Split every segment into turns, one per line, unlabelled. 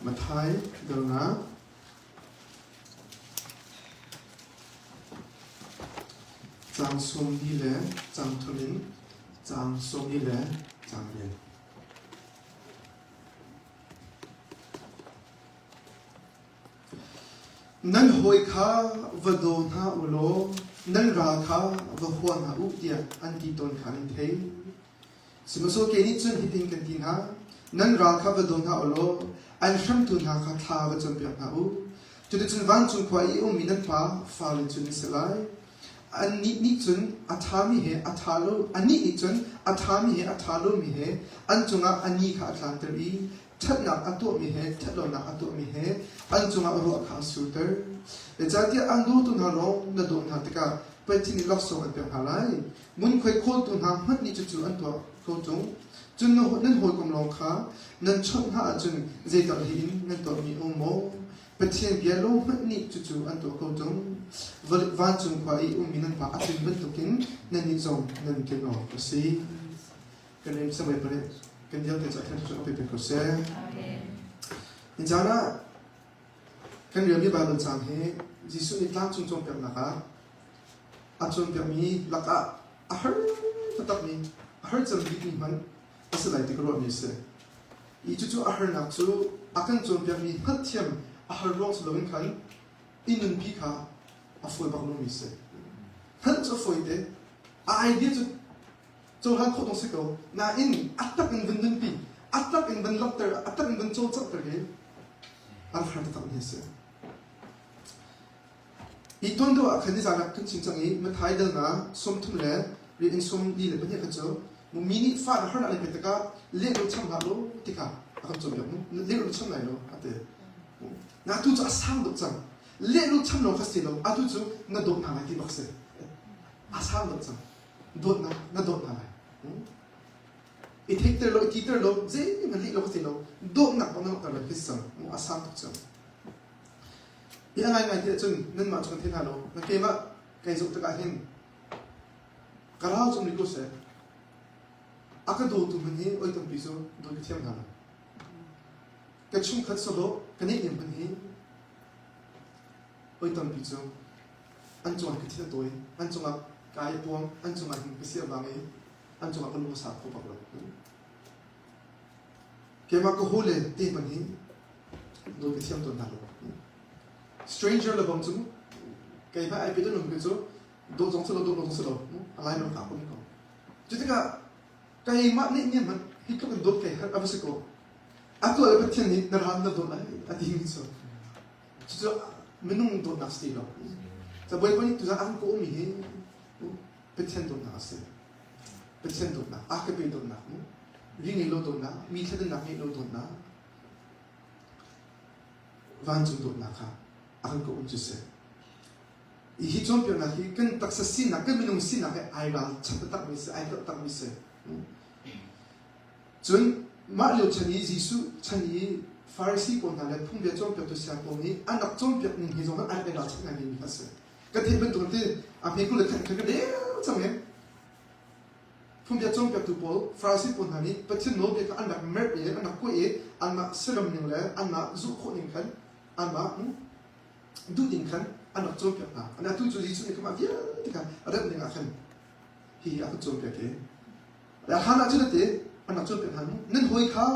Matthai dal Caang sawmli le caang thum in caang sawmli le caang riat. Nan hawi kha va daw hna u law nan ral kha va hua hna u tiah an ti tawn kha nan thei. Sihmanhsehlaw kei nih cun hitin kan ti hna, nan ral kha va daw hna u law an hremtu hna kha thla va campiak hna u. Cuticun vancung khua i a ummi nan Pa fale cu nan si lai. Annih nih cun a ṭhami he a ṭha lo, anih nih cun a ṭhami he a ṭha lomi he an cungah a ni kha a tlanter i ṭhatnak a tuahmi he ṭhatlonak a tuahmi he an cungah ruah kha a surter. Zeicahtiah an dawtu hna lawng na dawt hna tikah Pathian nih laksawng an pek hna lai. Ngunkhuai khawltu hna hmanh nih cucu an tuah ko ṭung. Cun nan hawikom lawng kha nan chawnh hna ahcun zeital hi in nan tuahmi a um maw? Pathian bia lawng hmanh nih cucu an tuah ko ṭung. Vancung khua i ummi nan Pa a tlin bantukin nannih zong nan tlin awk a si. Kan rim samai pale kan vialte cu a than cu a pe ko seh. Ni caan ah kan relmi Baibal caang hi Jesuh nih tlangcung cawnpiaknak ah a cawnpiakmi lakah a har taktakmi a har cem bikmi hmanh a si lai ti ka ruahmi a si. I cucu a harnak cu a kan cawnpiakmi hngalhthiam a har ruang si loin khan i nunpi kha a fawi bak lomi a si. Hngalh cu a fawi te. A idea cu cohlan khawh dong si ko. Nain a tak in van nunpi, a tak in van langhter, a tak in van cawlcanghter hi a rak har taktakmi a si. Hi tuan deuh ah khan nizan ah kan chim cang i Matthai dal nga 30 le rian in 42 kha cu mi nih fa na harnak an pek tikah lehlo cham hlah law ti kha a kan cawnpiak mu lehlo cham lai lo a ti. Na tu cu a sang deuh cang. Lehlo cham lo kha si lo atu cu na dawt hna lai ti bak si. A sang deuh cang. Dawtnak na dawt hna lai. I theihter lo, i titer lo, zeihmanh lih lo ka si lo. Dawtnak bak na langhter lai khi cang. A sang tuk cang. Hi a ngaingai ti ahcun nanmah cu kan thei hna lo. Na keimah kai zoh tikah hin ka ral cung rih ko seh. A ka dawtu hmanh hi oi tampi cu dawt ka thiam hna lo. Ka chungkhat sawdawh ka neihniam hmanh hi oi tampi cu an cungah ka thil a tawi, an cungah kai a puang, an cungah hin ka sia vang i an cungah ka lung a sau kho bak lo. Keimah ka hawile te hmanh hi dawt ka thiam tawn hna lo. Stranger le bang cu keimah ai pe um cu dawt zong si lo dawt lo zong si lo a lai lo ka um ko. Cu tikah keimah nih nih hmanh hi tluk in dawt kai har a va si ko. Atu le Pathian nih na ral na dawt lai a ti mi cu. Cucu minung dawtnak si lo. Ca Bawipa nih tuzaan an ka ummi hi Pathian dawtnak a si. Pathian dawtnak, a ka pe dawtnak mu. Ri ngei lo dawtnak, mi thleidannak ngei lo dawtnak, vancung dawtnak kha a kan ka um cu si. Hi cawnpiaknak hi kan taksa sinak, kan minung sinak he ai ral chan takmi si, ai kalh takmi si. Cun mah lio chan i Jesuh chan i Farasi pawl hna le phungbia cawnpiaktu saya pawl nih an rak cawnpiak ning hi zong ai ral chan ngai mi kha a si. Kan theih bantuk in a hme kul le khat khan ka deu cang i Phungbia cawnpiaktu pawl Farasi pawl hna nih Pathian nawlbia kha an rak merh i an rak kuai i anmah siram ning le anmah zulh khawh ning khan anmah duh ning khan an rak cawnpiak hna. An atu cu Jesuh nih kha mah vialte kha a remh ning ah khan hihi a kan cawnpiak i hlan ah cun a ti an rak cawnpiak hna nan hawi kha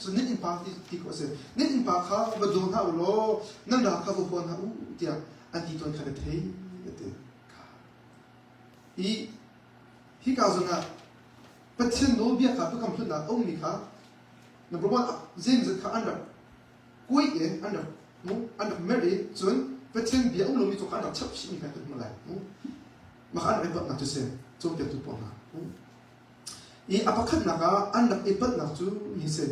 cu nan innpa ti ti khawh a si nan innpa kha va daw hna u law nan ral kha va hua hna u tiah an ti tawn kha na thei a ti. I hika zawn ah Pathian nawlbia kha biakam hlunnak a ummi kha number one zeimawzat kha an rak kuai i an rak mu an rak merh i cun Pathian bia um lomi cu kha an rak chap chihmi kha kan hmuh lai mu mah kha an rak i palhnak cu si cawnpiaktu pawl hna i a pakhatnak ah an rak i palhnak cu hi si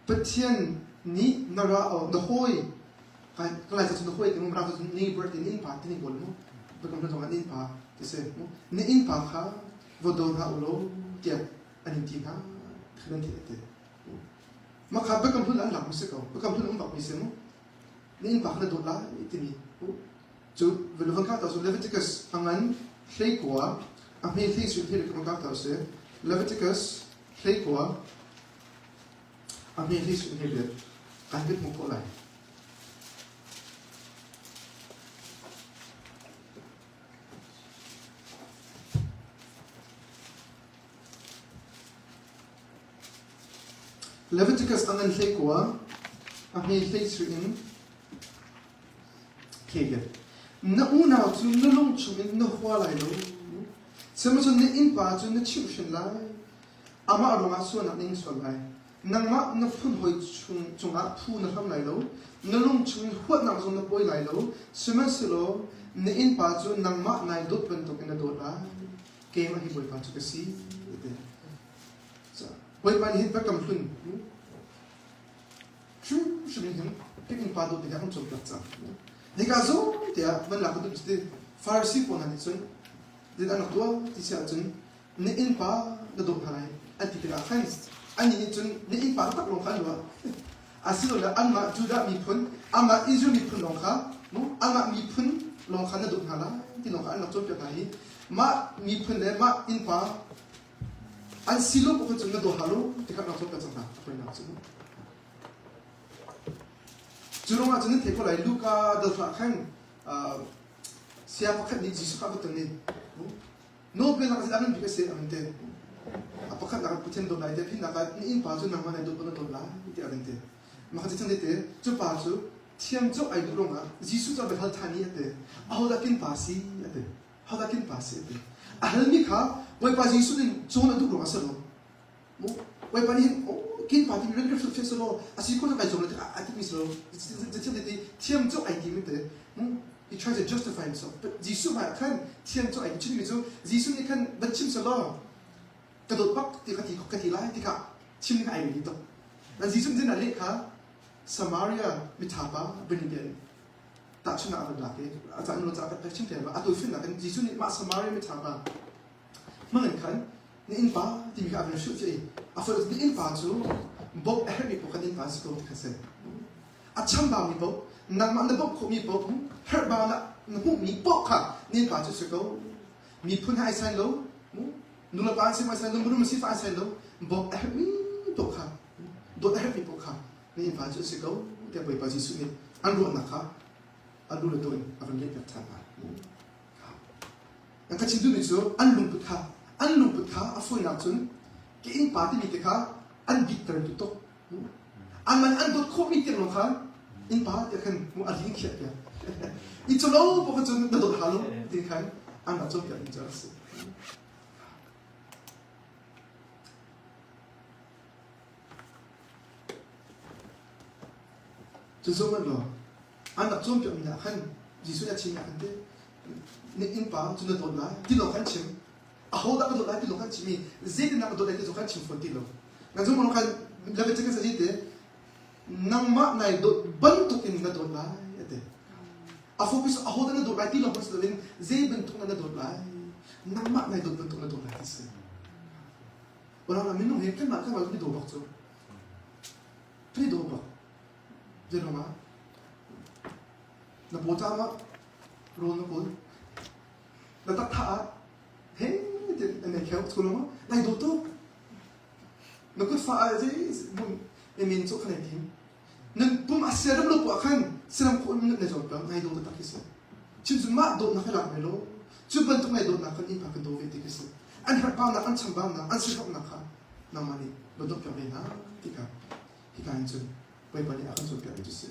Pathian nih na ra na hawi ka lai cu na hawi ti mu ra cu neighbor ti nin pa ti ni kawl mu biakam hlun zong ah nin pa ti si mu na innpa kha va daw hna u law tiah an in ti hna khan ti ti mah kha biakam hlun an lak mu si ko biakam hlun um bak mi si mu na innpa kha na dawt lai timi cu van ka ta su Leviticus angan hleikua a hme hlei su hlei ka ka ta si Leviticus hleikua a hme hlei su hlei riat. Kan kan hmuh khawh lai. Leviticus a ngan 19, a hme 13 in Kegel. Na unau cu na lung chungin na hua lai lo. Sihmanhsehlaw na innpa cu na chimhhrin lai. Amah ruangah sualnak na ing sual lai. Nangmah na phunhawi chung cungah phu na hlam lai lo. Na lung chungin huatnak zong na pawi lai lo. Sihmanhsehlaw na innpa cu nangmah nai dawt bantukin na dawt lai. Keimah hi Bawipa cu ka si. Bawipa nih hin biakam hlun hrimhrim in hin kan innpa dawt ding ah kan cawnpiak cang. Hika zong tiah van lak ka duh ti Farasi pawl hna nih cun din an rak tuah ti si ahcun na innpa na dawt hna lai an ti tikah khan annih nih cun na innpa taktak lawng kha an ruah. Asilole anmah Judah miphun, amah Israel miphun lawng kha amah miphun lawng kha na dawt hna lai ti lawng kha an rak cawnpiak hna i mah miphun le mah innpa An si lo paoh cun na daw hlah lo ti kha rak cawnpiak cang hna a poinak cu. Cu ruangah cun nan theih ko lai Luka dal hlah khan saya pakhat nih Jesuh kha a va ton i nawlpeknak ah an bik a si a van ti. A pakhatnak ah Pathian dawt lai ti a phinnak ah na innpa cu nangmah nai dawt na dawt lai ti a van ti. Mah kha cu te cu pa cu thiam cawk ai duh ruangah Jesuh cu a va hal ṭhan i a ti. Ahodah kin pa si a ti. Hodah kin pa si a ti. A halmi kha Bawipa Jesuh nih cawn a duh ruangah a si lo. Bawipa nih hin kin pa timi rian ka hrilh si law a si khawh kai zuam lai a timi si lo. Ti thiam cu ai tim te. He tries to justify himself. But Jesuh hmai ah khan thiam cu ai ti mi cu Jesuh nih khan van chim selaw ka dawt bak ti ka ti ka ti lai ti kha chim ding ai ri tuk. Na Jesuh nih leh kha Samaria mitha pa bani tahchunhnak a van lak i a caan nu ca ka chim te a tuifinnak in Jesuh nih mah Samaria miṭha pa hmang in khan na innpa timi kha a van hrilh i a foih na innpa cu bawmh a herhmi paoh khan innpa si ko ti kha si a chambaumi paoh nangmah na bawmh khawhmi paoh herhbau na na hmuhmi paoh kha na innpa cu si ko miphun he ai sai lo nulepa an si ai sai lo mirum sifa ai sai lo bawmh a herhmi paoh kha dawt a herhmi paoh kha na innpa cu a si ko tiah Bawipa Jesuh nih an ruahnak kha a lu le taw in a van lehpiak ṭhan hna. An ka chim duhmi cu an lungput kha an lungput kha a fawinak cun ka innpa timi te kha an bitter tu tuk. An man an dawt khawhmi tiang lawng kha innpa tiah khan a ring khiah piak. I cu lo paoh cun na dawt ha lo ti khan an rak cawnpiak mi cu a si. Cu hmanh law an rak cawnpiakmi ah khan Jesuh nih a chimmi ah khan teh na innpa cu na dawt lai ti lawng khan chim. Ahodah ka dawt lai ti lawng khan chim i zeitindah ka dawt lai ti zong khan chim fawn ti lo. Nan zumh khan Leviticus a ti te nangmah nai dawt bantuk in na dawt lai a ti. A focus ahodah na dawt lai ti lawng si loin zei bantuk na dawt lai nangmah nai dawt bantuk na dawt lai ti si. Unau minung hi kanmah kanmah kan i daw bak cu. Kan i daw bak. Zeiruang ah? Na paw caam ah rawl na kawl. Na takthah ah he ti an nei kheu chu lo nai daw tuk. Na kut fa ah zei bum min cu khan ai tim. Nan pum a siaram lo puah khan siram khawh in na zawn peng nai daw taktak hi si. Chim cu mah dawtnak hi lak mai lo. Cu bantuk nai dawtnak kan innpa kan daw ve ti khi si. An herhbaunak, an chambaunak, an sifaknak kha nangmah nih va dawt piak ve hna ti kha hika hin cun Bawipa nih a kan cawnpiak mi cu si.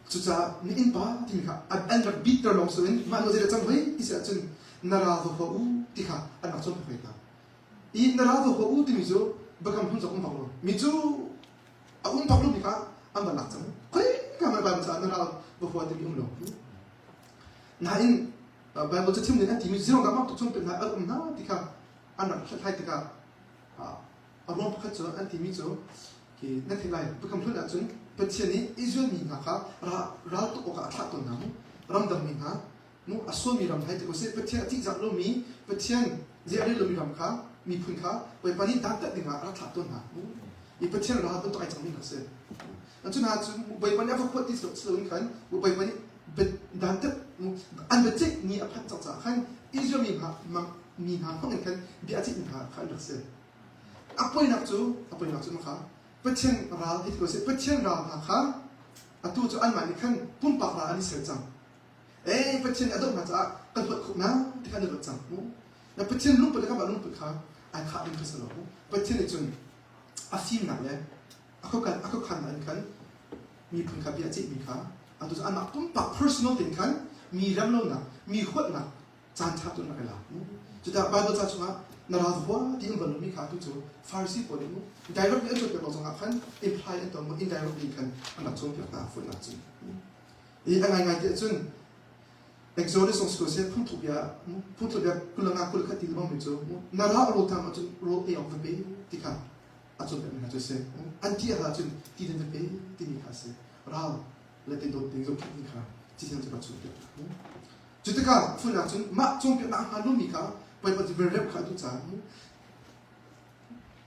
Cucaah na innpa timi kha an rak bitter lawng si loin mah nu zeidah cang hoi ti si ahcun na ral va hua u ti kha an rak cawnpiak hoi hna. I na ral va hua u timi cu biakam hlun zong um bak lo. Mi cu a um bak lomi kha an van lak cang. Khoi ka man Bible caah na ral va hua timi um lo. Nain Bible cathiam nih an timi zero dah mak tuk chung hna an um hna ti kha an rak hlathlai tikah a ruang pakhat cu an timi cu khi na theih lai biakam hlun ahcun Pathian nih Israel mi hna kha ral tuk awkah a thlah tawn hna mu ramdang mi hna mu a sualmi ram hai ti ko seh Pathian a ṭihzah lomi Pathian zei a rel lomi ram kha miphun kha Bawipa nih dantat dingah a rak thlah tawn hna mu i Pathian ral bantuk ai cangmi hna si cu hna cu Bawipa nih a va khuat ti si loin khan Bawipa nih dantat an biaceih ni a phanh cang caah khan Israel mi hna mi hna hmang in khan bia a ceih hna kha an rak si. A poinak cu a poinak cu kha. Pathian ral hi ti ko seh Pathian ral hna kha atu cu anmah nih khan pumpak ral an i ser cang. Ee Pathian a doh hna caah kan huat khawh hna ti kha an i ruat cang. Na Pathian lungput le kanmah lungput kha ai khah ding kha si lo. Pathian nih cun a fimnak le a khuakhannak in khan miphun kha bia a ceihmi kha atu cu anmah pumpak personal tein khan mi remlonak, mi huatnak caan ṭha tu rak i lak. Cucaah Bible ca chungah na ral hua ti an van lomi kha atu cu Pharisee pawl nih directly an cawnpiak lo zongah khan imply an tuah indirectly khan an rak cawnpiak hna fuihnak cu. I a ngaingai ti ahcun Exodus zong si ko seh phungthluk bia phungthluk bia kulanga 21 ti lengmang mi cu na ral rawl tam ahcun rawl ei awk va pe ti kha a cawnpiak mi hna cu a si. An ti ahcun ti nan va pe timi kha a si. Ral le te dawt ding zohkhenh ding kha cithiang cu rak cawnpiak hna. Cu tikah funak cun mah cawnpiaknak a hmaan lomi kha Bawipa cu rem kha a duh caah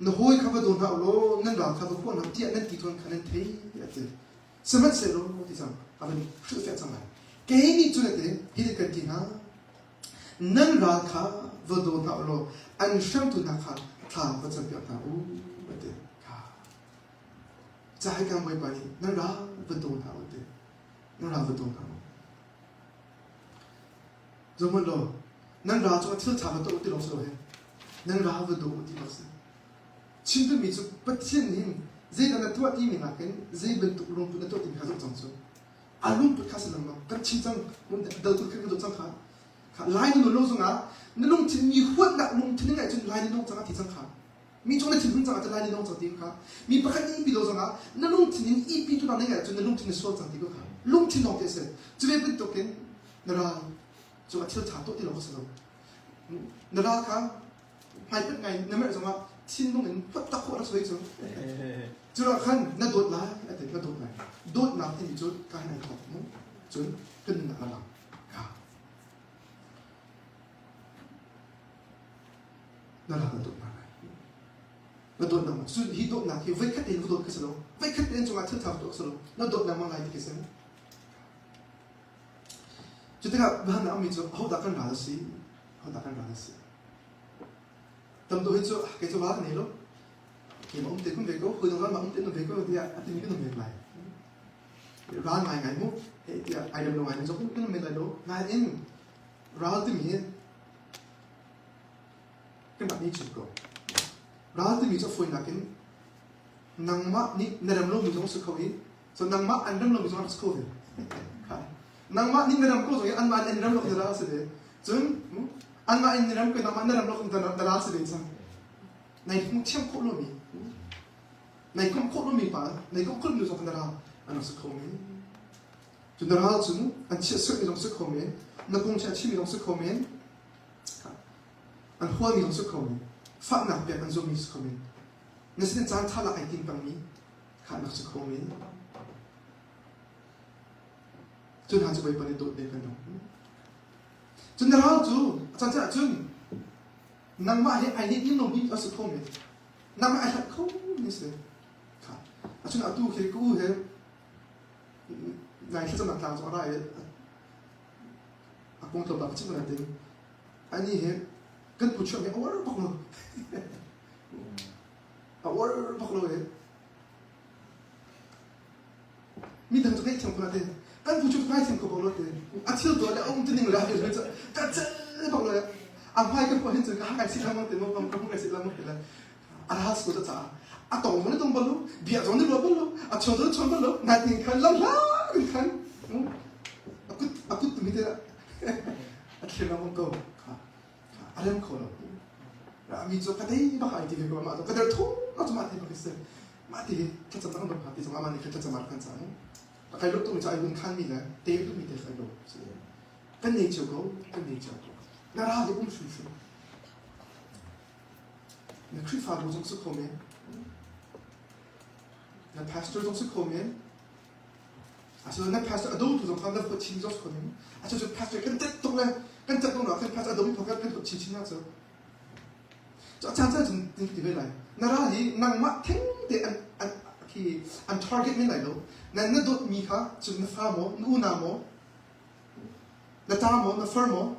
na hawi kha va daw hna u law nan ral kha va hua hna tiah nan ti tawn kha nan thei a ti. Sihmanhsehlaw ti cang a van hrilhfiah cang lai. Kei nih cun a ti hi kan ti hna nan ral kha va daw hna u law an hremtu hna kha thla va campiak hna u a ti. Ca hi kan Bawipa nih nan ral va daw hna u ti. Nan ral va daw hna u. Zohhmanh law, nan ral cungah thil ṭha va tuah u ti lawng si lo hi. Nan ral va daw u ti bak si. Chim duhmi cu Pathian nih zeidah na tuah timi nakin zei bantuk lungput na tuah timi kha zoh cang cu. A lungput kha si lengmang. Kan chim cang, dal kut khan kan zoh cang kha. Kha lai na nun lo zongah na lungthin mi huatnak lungthin na ngeih cun lai na nung cang a ti cang kha. Mi cung na thinhun cang ah lai na nung cang ti kha. Mi pakhat nih ipi lo zongah na lungthin in ipi tu na ngeih ahcun na lungthin na sual cang ti ko kha. Lungthin lawng te a si. Cu ve bantukin na ral cu a thil ṭha tuah ti lo kha si lo. Na ral kha hmaipat ngai na merh zongah thinlung in huat tak khawh rak si cu. Cu ah khan na dawt lai a ti na dawt lai. Dawtnak timi cu ka hin ai thawk mu. Cun kan nunnak a lang. Kha. Na ral na dawt hna lai. Na dawt lengmang. Cun hi dawtnak hi voikhat tein va dawt kha si lo. Voikhat tein cungah thil ṭha va tuah si lo. Na dawt lengmang lai ti khi si. Cu tikah biahalnak a ummi cu ahodah kan ral a si? Ahodah kan ral a si? Tam deuh hi cu kei cu ral ka nei lo. Keimah um te kun ve ko, hawi dang ral mah um te um ve ko tiah a timi kan um men lai. Ral ngaingai mu, hei tiah ai rem lo ngai zong kan um men lai lo. Nain ral timi hi kanmah nih chim ko. Ral timi cu a fawinak in nangmah nih na rem lomi zong si kho i so nangmah an rem lomi zong rak si kho ve. Nangmah nih na rem ko zong i anmah nih an rem lo na ral si ve. Cun anmah in na rem ko nangmah na rem lo na ral si ve cang. Nai hmuh thiam khawh lomi nai komh khawh lomi pa nai komh khawh lomi zong na ral an rak si kho men. Cun na ral cu an chiatserhmi zong si kho men, na kong chia chimmi zong si kho men, an huami zong si kho men, fahnak pek an zuammi si kho men, na sin caan ṭha lak ai tim pengmi kha an rak si kho men. Cu hna cu Bawipa nih dawt ve kan dong. Cun na ral cu a caan caan ahcun nangmah he ai nih lomi a si kho men. Nangmah ai hlat kho mi si. Kha. Acun atu khi ka u he nai thlacamnak tlang cu a ra i a kong tlawmpal ka chimh ko nain ani hi kan pu chuah mi a uar bak lo a uar bak lo i mi dang cu ngaihthiam ko nain kan pu chuah ngaithiam ko bak lo ti a thil tuah le a um tuning le a hei cu ka cel bak lo a hmai ka hmuh hin cun ka hang kai si lamang ti mo ka hmu kai si lamang ti le a ral si ko caah a tong zong nih tong bal lo bia zong nih ruah bal lo a chawn zong nih chawn bal lo nain khan lam hla in khan a kut a kut tumi te a thlir lengmang ko kha a rem kho lo mi cu ka dei bak ai ti ve ko mah cu ka der thu ka cu mah ti bak si mah ti hi thlacam nak dong ti zong amah nih khan thlacam ar kan cang a kai lo tu mi cu ai lung khan mi le te tu mi te kai lo kan nei cio ko kan nei cio ko na ral hi um hrimhrim Na Khrihfabu zong si kho men. Na pastor zong si kho men. Asinain na pastor a dotu zong kha na huat chin zong si kho men. Atu cu pastor kan tet tuk le kan tet tuk kan pastor a domi kan kan huat chinchin na cu. Cu a caan caan cun tin ti ve lai. Na ral hi nangmah theng te an an khi an target men lai lo. Na na dawtmi kha cun na fa maw, na unau maw, na ta maw, na far maw,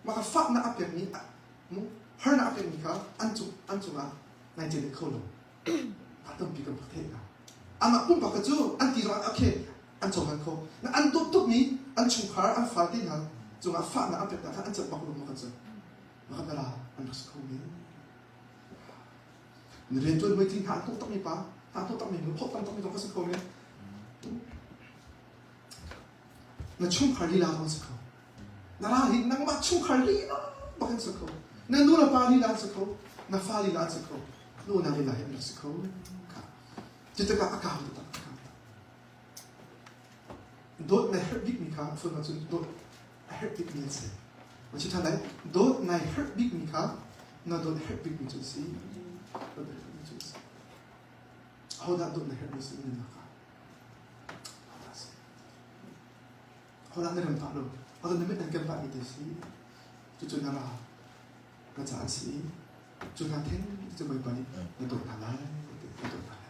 mah kha fahnak a pekmi harnak a pekmi kha an cung an cungah nai celet kho lo. A tampi kan rak theih hna. Amah pumpak kha cu an ti zongah okay an cohlan kho. Na an dawt tukmi an chungkhar an fate hna cungah fahnak an pek hna kha an celh bak lo maw kan cu. Maka na an rak si kho men. Na riantuan hawi ti hna an tuk takmi pa, hna tuk takmi nu, phok tam takmi zong ka si kho men. Na chungkhar lila zong si kho. Na ral hi nangmah chungkhar lila bak in si kho. Na nu le pa lila an si kho. Na fa lila an si kho. Nu na lila hi an rak si kho. Kha. Cutikah a kau taktak a kau. Dawt na herh bikmi kha phun ahcun dawt a herh bikmi an si. Ma chi ṭhan lai dawt nai herh bikmi kha na dawt herh bikmi cu si. Dawt herh bikmi cu si. Ahodah dawt na herhmi si na kha? Ahodah si? Ahodah na rem pah lo? Ahodah na mit an kem pahmi te si? Cucu na ral na ca an si i cu hna theng cu Bawipa nih na dawt hna lai, na dawt hna lai.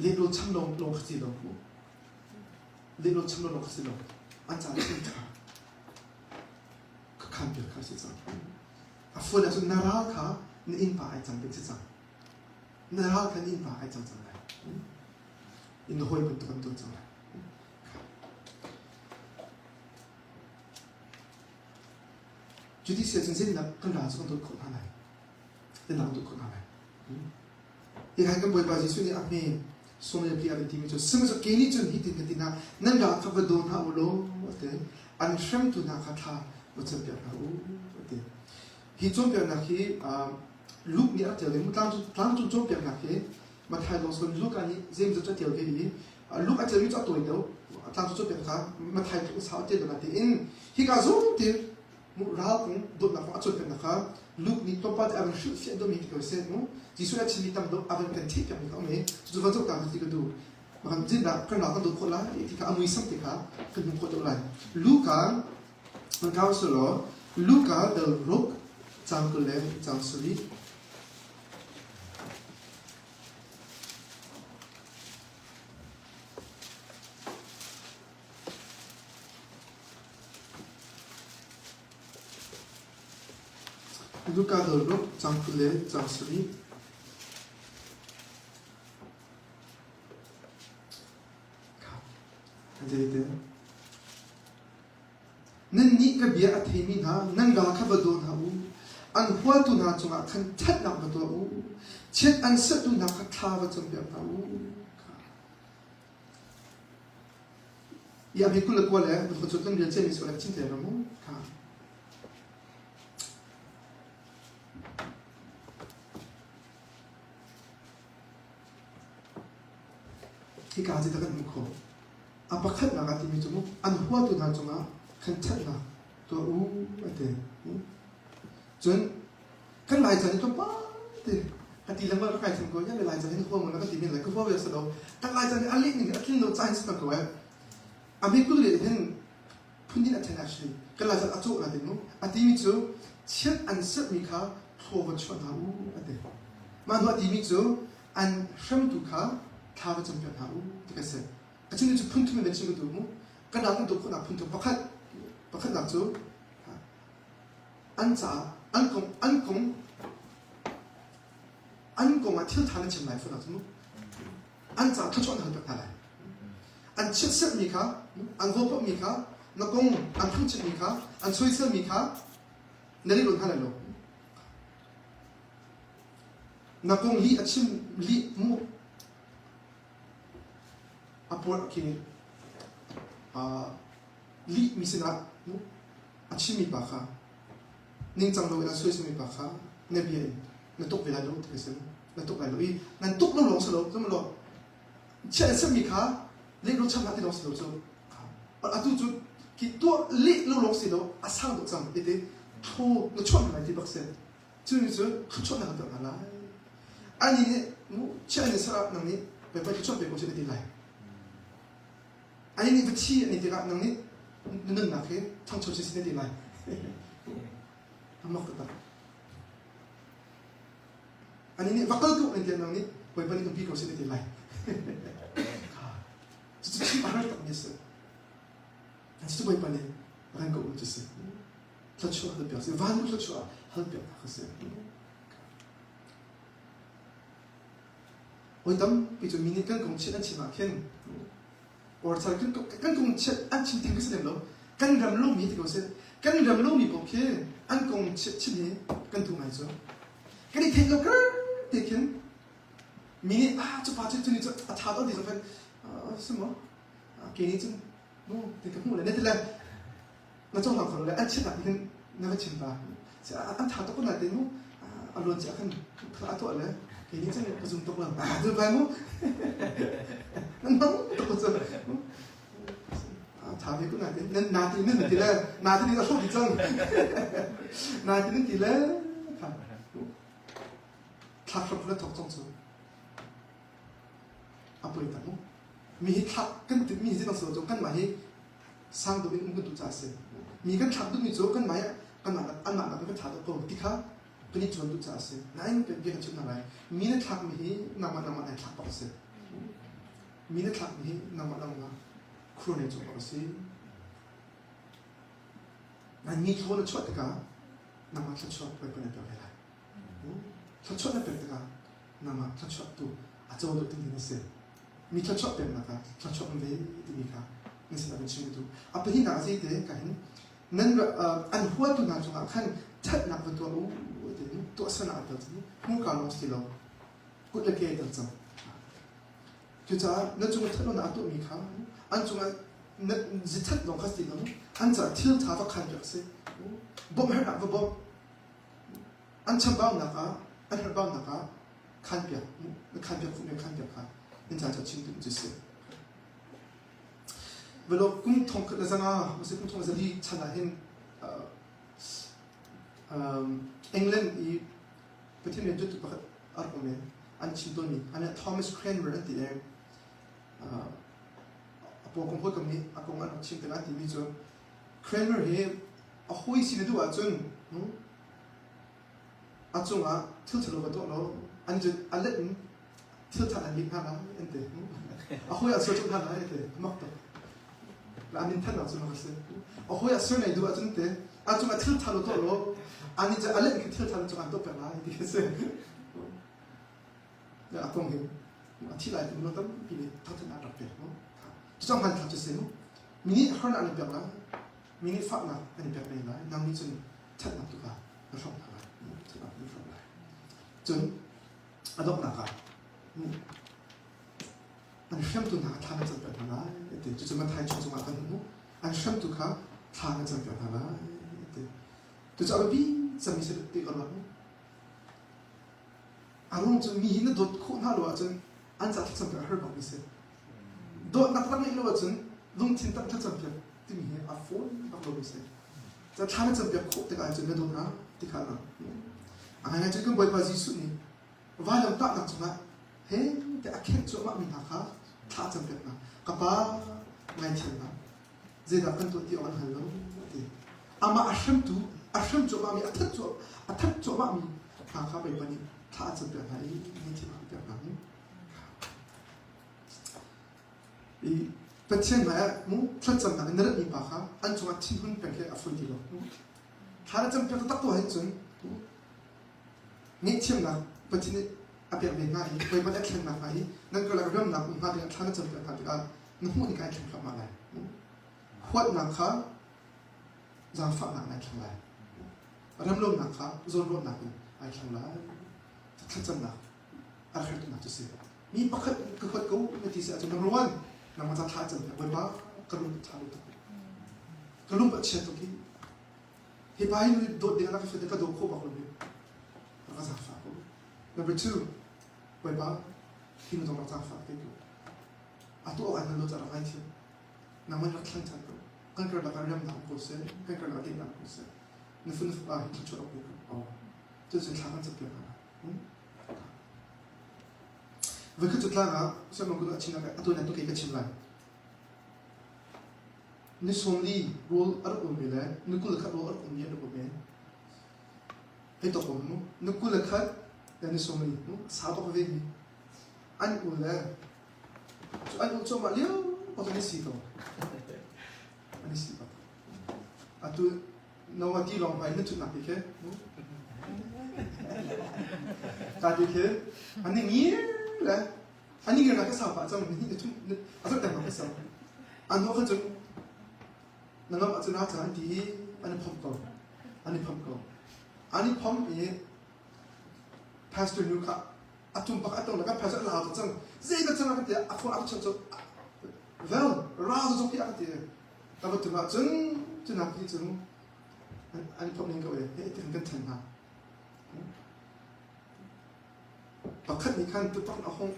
Lehlaw cham lawng lawng kha si lo. Lehlaw cham lawng lawng kha si lo. An ca cun kha ka khan piak kha si cang. A fuan ahcun na ral kha na innpa ai cang ding si cang. Na ral kha na innpa ai cang cang lai. In na hawi bantuk an tuah cang lai. Cuti si ahcun zeitindah kan ral cu kan dawt khawh hna lai? Zeitindah kan dawt khawh hna lai? Hi kan Bawipa Jesuh nih a hme sawmlipi a kan timi cu sihmanhsehlaw kei nih cun hitin ka ti hna nan ral kha va daw hna u law a ti an hremtu hna kha thla va campiak hna u a ti hi cawnpiaknak hi Luke nih a rak ṭial i tlangcung cawnpiaknak hi Matthai lawng si Luke nih zeimawzat cu a ṭial ve i Luke a ṭialmi cu a tawi deuh tlangcung cawnpiak kha Matthai tluk sau a ṭial deuh natein hika zong ti ral kong dawtnak kong a cawnpiaknak kha Luke nih tlawmpal te a van hrilhfiah deuhmi ti ko seh mu Jesuh nih a chimmi tam deuh a van kan theihpiakmi kha um i cucu van zoh ta ti ka duh makan zindah kan ral kan dawt khawh lai ti kha a muisam te kha kan hmuh khawh deuh lai Luka kan kau selaw Luka dal ruk cang 20 le cang 7 Luka dal ruk cang 20 le cang 7 Nannih ka bia a theimi hna, nan ral kha va daw hna u. An huatu hna cungah khan ṭhatnak va tuah u. Chiat an sertu hna kha thla va campiak hna u. Ia hi 29 le cu kan rian ciami sual chin te mu kha. Hika ah zeidah kan hmuh khawh? A pakhatnak ah timi cu mu an huatu hna cungah khan ṭhatnak tuah u a ti. Cun kan Laica nih tlawmpal te a ti lengmang ka kai thiam ko ya le Laica hin huam na ka ti men lai ka hua ve sa lo. Kan Laica nih a leh ning a tlin lo ca hin si ko eh. A mi kul le hin phun in a then actually. Kan Laica a cawh na ti mu. A timi cu chiat an serhmi kha thlaw va chuah hna u a ti. Mah hnu a timi cu an hremtu kha thla va campiak hna u ti ka si. A chim cu phun thum in chim ka duh mu. Kan ral kan dawt khawhnak phun thum pakhat pakhatnak cu an caah an kong an kong an kong ah thil ṭha na chim lai fawn ahcun an caah thluachuah na hal pek hna lai. An chiatserhmi kha an vawpawhmi kha na kong an thangchiatmi kha an soiselmi kha na leh hna lai lo. Na kong lih a chim lih mu a puar khi lih mi sinah a chimmi pa kha ningcang loin a soiselmi pa kha na bia in na tuk ve lai lo ti ka si na tuk lai lo i nan tuk lo lawng si lo zum law chiah an sermi kha leh lo cham hlah ti lawng si lo cu atu cu ki tuah leh lo lawng si lo a sang deuh cang iti thu na chuah lai ti bak si cu ni cu thluachuah na kan tuah hna lai ani nih mu chiah ni sarah nang nih pei pei thluachuah pe ko si na ti lai Ani nih va thi an i tikah nang nih na nunnak hi ṭhangcho sinsin na ti lai. A mak taktak. Ani nih va kal ko an ti nang nih Bawipa nih umpi ko seh na ti lai. Cucu chim a har takmi a si. Cucu Bawipa nih ran ko um cu si. Thluachuah hal piak si. Van thluachuah hal piak hna kha si. Hawi tampi cu mi nih kan kong chiat an chim ah khin or sorry kan kan kong chiat an chim theng ka si lem lo. Kan ram lomi ti ko seh. Kan ram lomi paoh khi an kong chiat chim hi kan duh ngai cu. Kan i theih lo kar te khin mi nih ah cu pa cu cu ni cu a ṭha to ti zong khan si maw ke nih cun mu ti ka hmuh le ne ti le na cohlang kho le an chiatnak nih hin na va chim ta an ṭha tuk ko na te mu a luan cia khan a tuah le kei nih cun ka zum tuk lo ah tu bai mu nan hmang tuk cu ṭha ve ko na te na ti nan ti le na ti nih a hrawh ti cang na ti nan ti le thlak hram na thok cang cu a poi tak mu mi hi thlak kan timh mi hi zeibantuk si lo kanmah hi sang deuh in um kan duh caah a si. Mi kan thlak duhmi cu kanmah hi kanmah anmah nak kan ṭha deuh ko ti kha kan i cawn duh caah a si. Nain bia kan chimh hna lai. Mi na thlakmi hi nangmah nangmah nai thlak bak a si. Mi na thlakmi hi nangmah nangmah khur nei cawk bak a si. Nain mi thlaw na chuah tikah nangmah thluachuah Bawipa na pek ve lai. Thluachuah na pek tikah nangmah thluachuah tu a co deuh ding a si. Mi thluachuah peknak ah thluachuah um ve timi kha nan sinah kan chim duh. A pahnihnak a te ka hin nan an huatu hna cungah khan ṭhatnak va tuah u ti tuahsernak a tel cang hmurka lawng si lo kut le ke a tel cang. Cucaah na cung ṭhatlonak a tuahmi kha an cungah na zithat lawng kha si lo an caah thil ṭha va khan piak si bawmh herhnak va bawmh an chambaunak ah an herhbaunak ah khanpiak na khanpiak fuh khanpiak kha nan ca cu chim duh cu si velo kum thong khat le zanga mase kum thong zali chan ah hin England i Pathian rian tutu pakhat a rak um i an chim tawnmi an Thomas Cranmer an ti i a pawngkam hawikom nih a kong an rak chim tikah an timi cu Cranmer hi a hawi si na duh ahcun a cungah thil ṭhalo va tuah law an cu a let in thil ṭha an leh hna lai an ti. A hawi ah sual hna lai an ti. A mak tuk. A min thannak cu mak a si. A hawi ah sual nei duh ahcun ti a cungah thil ṭha lo tuah law ani cu a let in thil ṭha lo cungah an tuah peng lai ti a si. A kong hi a thi lai ti mu tampi nih thangṭhatnak rak pek mu. Cucu hmanthlak cu si mu. Mi nih harnak an pek lai. Mi nih fahnak an i pek men lai. Nang nih cun ṭhatnak tu kha na hrawk hna lai. Ṭhatnak na hrawk lai. Cun a donghnak ah an hremtu hna kha thla na campiak hna lai a ti. Cucu Matthai chung zongah kan hmuh. An hremtu kha thla na campiak hna lai a ti. Cucu a biapi cemmi si ti ka ruat. A ruang cu mi hi na dawt khawh hna lo ahcun an ca thlacam piak a har bakmi si. Dawtnak tak ngeih lo ahcun lungthin tak thlacam piak timi hi a fawi bak lomi si. Ca thla na campiak khawh tikah cun na dawt hna ti kha a A ngaingai cun kan Bawipa Jesuh nih vailam tahnak cungah he te a khenh cuahmahmi hna kha thla a campiak hna. Ka Pa, ngaithiam hna. Zeidah kan tuah ti awk an hngal lo a ti. Amah a hremtu, a hrem cuahmahmi, a that cuah, a that cuahmahmi hna kha Bawipa nih thla a campiak hna i ngaithiam a piak hna. I Pathian hmaiah mu thlacamnak in na ratmi pa kha an cungah thinhun peng khi a fawi ti lo. Thla na campiak taktak ko ahhin cun ngaihthiamnak Pathian nih a pek ve hnga i Bawipa nih a thlennak hnga i nan karlak remnak um hnga dingah thla na campiak hna tikah na hmuh ning kai thleng thluahmah lai. Huatnak kha zaangfahnak in ai thleng lai. Remlonak kha zawnruahnak in ai thleng lai. Thlacamnak a rak herhtuknak cu si. Mi pakhat ka huat ko na ti si ahcun number one nangmah ca thla cam Bawipa ka lung ṭha lo tuk. Ka lung a chia tuk hi. Hi pa hi dawt ding rak ka daw khawh bak lo hi. Rak ka zaangfah ko. Number two Bawipa hi nu zong rak zaangfah te ko. Atu awk ai hman lo ca rak ngaithiam. Nangmah rak thlang chan ko. Kan karlak ah remnak ko seh, kan karlak ah daihnak ko seh. Na fun na fapa hi thluachuah rak pe ko. Oh. Cucu thla kan campiak hna. Voikhat cu tlang ah Sermon kun a chim atu nan tu kei ka chim lai. Ni 40 rawl a rak ummi le ni 21 rawl a rak ummi an rak um i hei tok um mu ni 21 le ni 40 mu sau bak ve mi an u le cu an u cuahmah lio bak an i si ko an i si bak atu Noah ti lawng hmai na thutnak ti khi. Ka ti khi an i ngir le an i ngir na ka sau pah cang ni thum a zoh teng ka sau. An hawh khan cun na ngam ahcun a caan ti i an i phomh ko. An i phomh ko. An i phomh i pastor nu kha a tum bak a tong le kan pastor a lau tuk cang. Zei dah cang a kan ti a phone a ka chawnh cu vel ra zu hi a ka ti. Ka va tum ahcun cu nak hi cu an i phomh ning ko e he ti kan then hna. Pakhat nih khan tupak a hong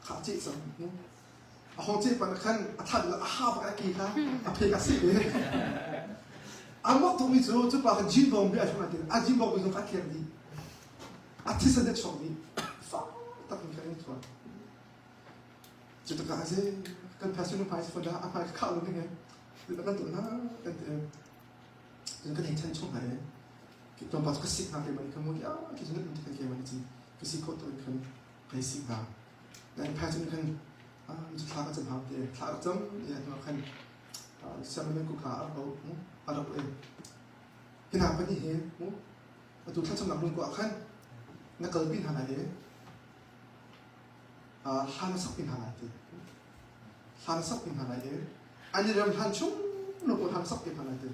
khah ceh cang. A hong ceh pan khan a that a ha bak a ki kha a phe ka si ve. A mok tukmi cu cu pa kha jin bong bi a hrum atin a jin bong bi zong a tliak dih. A thisen a chuak dih. Fak tak in khan in thuan. Cu tikah a si kan pastor nu hmai si fawn dah a hmai khah lo ding he kan tuah hna kan ti. Cun kan hei chan chung hna i tlawmpal cu ka sik hna keimah nih khan mu ti ah khi cun kan keimah nih cun ka si khawh tawk in khan ka hei sik hna. Nain phai cun khan cu thla ka cam hau ti thla ka cam i a hnuah khan sianginn ku kha a rak a rak i hi hna pahnih hi atu thlacamnak lungkua ah khan na kalpi hna lai i hla na sakpi hna lai ti. Hla na sakpi hna lai i an i rem hlan chung lungkua hla na sakpi hna lai ti.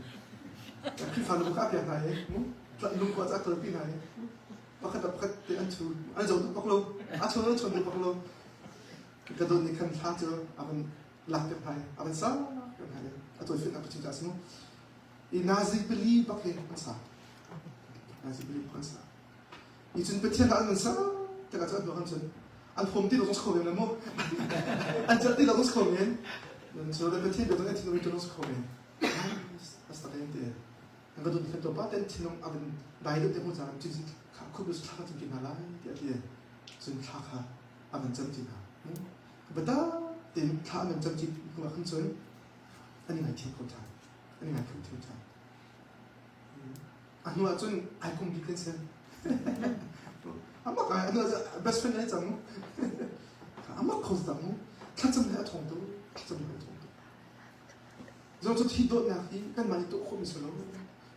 Khrihfa lungkua a pek hna i lungkua cu a kalpi hna i pakhat le pakhat te an chu an zo duh bak lo a chun an chun duh bak lo ka dawt nih khan hla cu a van lak piak hna i a van sak piak hna i a tawi a chim ca si mu i nazi pali bak hi an sa nazi pali bak an sa i cun Pathian dah an van sa tikah cun an hnu khan cun an hom ti lo zong si kho men le mu an celh ti lo zong si kho men cu le Pathian bia zong an thinlung i zong si kho men as tak in ti an ka dun khan to pa ten thinlung a van dai deuh te mu caan cun kha khup thla cam ti hna lai tiah ti cun thla kha a van cam ti hna bata tin thla an van cam ti hnu ah khan cun an i ngaithiam kho ṭhan an i ngaithiam thiam ṭhan A hnu ahcun ai kum bik kan si. Amak ai anu best friend ai cang. Amak kho tak mu. Thlacam he a thong tu. Thlacam he a thong tu. Zong cu hi dawtnak hi kan mah nih tuah khawh mi si lo.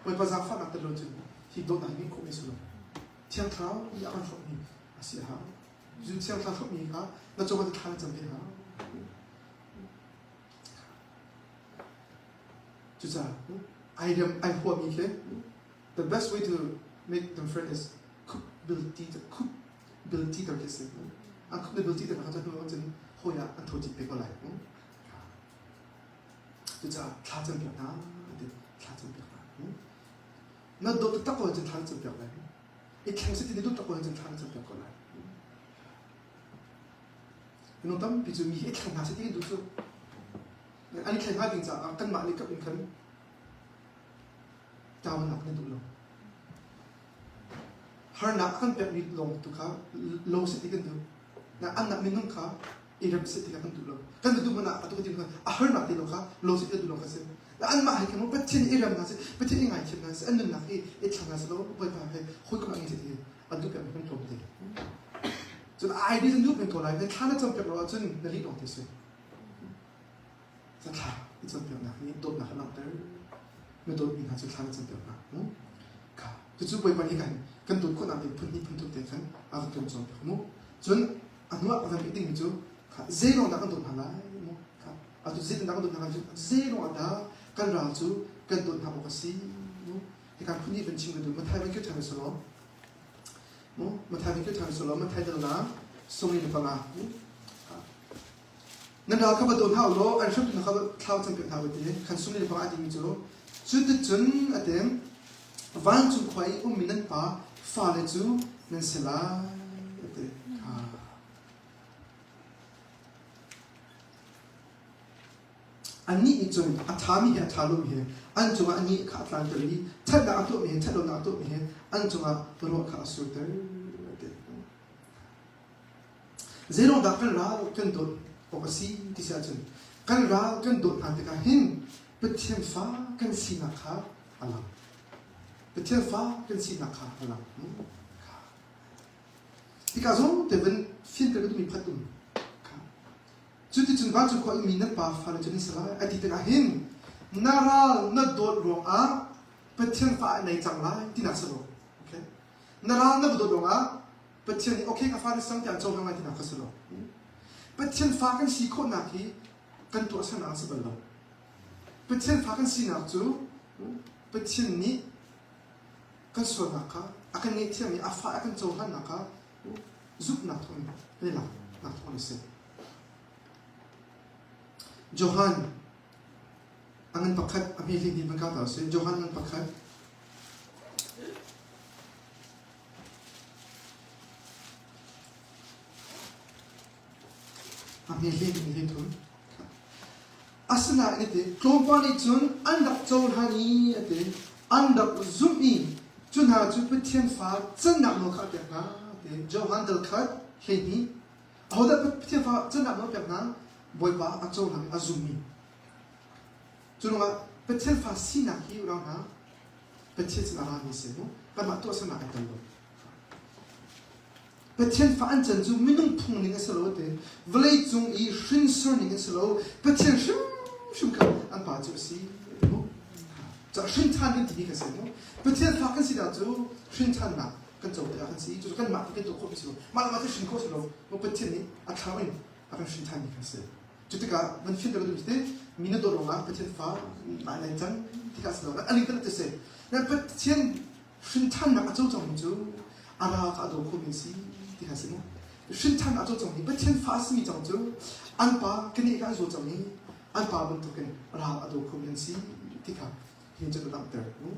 Bawipa zaangfahnak tel lo cun hi dawtnak hi khawh mi si lo. Thiang Thlarau nih a kan hrawmh mi a si a hau. Zu Thiang Thlarau hrawmh mi kha na cung ah thla na cam ve hau. Cucaah ai rem ai huami khi the best way to make them friend is khup bil ti khup bil ti ter khi si. An khup bil ti ter kha cun hnu cun hawi ah an tho cit pe ko lai. Cucaah thla cam piak hna ti thla cam piak hna. Na dawt taktak ko cun thla cam piak lai. I thleng si ti na duh tak ko cun thla cam piak ko lai. Minung tampi cu mi hi i thleng hna seh ti kan duh cu. An i thleng hnga ding caah kanmah nih kap in khan ṭaunak kan duh lo. Harnak a kan pekmi lawng tu kha lo seh ti kan duh. Na annak minung kha i rem seh ti kha kan duh lo. Kan duh hmanh ah atu kan ti a harnak ti lo kha lo seh ti kan duh lo kha si. Anmah he khan Pathian i rem hna seh, Pathian i ngaithiam hna seh, an nunnak i i thleng hna seh law Bawipa he hawikom an ngei seh ti an duh pek kan tlawm te. Cun ai di duh men ko lai, na thla na cam piak lo ahcun na lih lawng te si. Sa thla i cam piaknak nih dawtnak a langhter. Na dawtmi hna cu thla na cam piak hna. Kha cucu Bawipa nih kan kan dawt khawhnak ding phun hnih phun thum te khan a kan kan cawn piak mu. Cun a hnuah a kan pek dingmi cu kha zei lawng dah kan dawt hna lai mu. Kha atu zeitindah kan dawt hna lai cu zei lawng ah dah kan ral cu kan dawt hna awk a si mu. Hika phun hnih van chim ka duh. Mathai van kir ṭhan selaw Mathai van kir ṭhan selaw Mathai dalnak 25. Nan ral kha va daw hna u law an hremtu hna kha thlau cang piak hna u ti khan 25 a timi cu cuticun a ti vancung khua i ummi nan pa fale cu nan si lai a ti. Annih nih cun a ṭhami he a ṭha lomi he an cungah a ni kha a tlanter i ṭhatnak a tuahmi he ṭhat lonak a tuahmi he an cungah ruah kha a surter. Zeiruang dah kan ral kan dawt awk a si ti si ahcun kan ral kan dawt hna tikah hin Pathian fa kan sinak kha a lang. Pathian fa kan sinak kha a lang. Hika zong te van finter ka duhmi pakhat um. Cuticun vancung khua i mi nan pa fale cu nan si lai a ti tikah hin na ral na dawt ruangah Pathian fa ah nei cang lai tinak si lo. Okay? Na ral na va dawt ruangah Pathian nih okay ka fa na sang tiah an cohlang lai tinak kha si lo. Pathian fa kan si khawhnak hi kan tuahsernak a si bal lo. Pathian fa kan sinak cu Pathian nih kan sualnak kha a kan ngaihthiam i a fa a kan cohlannak kha zumhnak thawngin kan i laknak thawngin a si. Johan a ngan pakhat a hme hling hnih ka ta si. Johan ngan pakhat a hme hling hnih thum. Asinain a ti, tlawmpal nih cun an rak cohlan i a ti, an rak zumh i cu hna cu Pathian fa cannak nawl kha a pek hna a ti. Johan dal khat 12 Ahodah Pathian fa cannak nawl a pek hna? Bawipa a cohlan i a zummi. Cu ruangah Pathian fa sinak hi unau hna Pathian sin a rami a si mu. Kanmah tuahsernak ai tel lo. Pathian fa an can cu minung phung ning a si lo te vawlei cung i hrinsor ning a si lo Pathian hrimhrim kha an pa cu a si ti mu ca hrinṭhan kan timi kan si mu Pathian fa kan si dah cu hrinṭhannak kan co tikah kan si cu kanmah kan tuah khawh mi si lo mah le mah cu hrin khawh si lo Pathian nih a thlarau in a kan hrinṭhan mi kan si cu tikah van fin deuh te mi na dawt ruangah Pathian fa nai nai cang tikah si lo aling kan ti si Pathian Hrinṭhannak a co cangmi cu a ral kha a daw khomi a si ti kha a si mu. Hrinṭhannak a co cangmi Pathian fa a simi cang cu an pa keneh kha an zaw cang i an pa bantukin ral a daw khomi an si ti kha hi cun a langhter mu.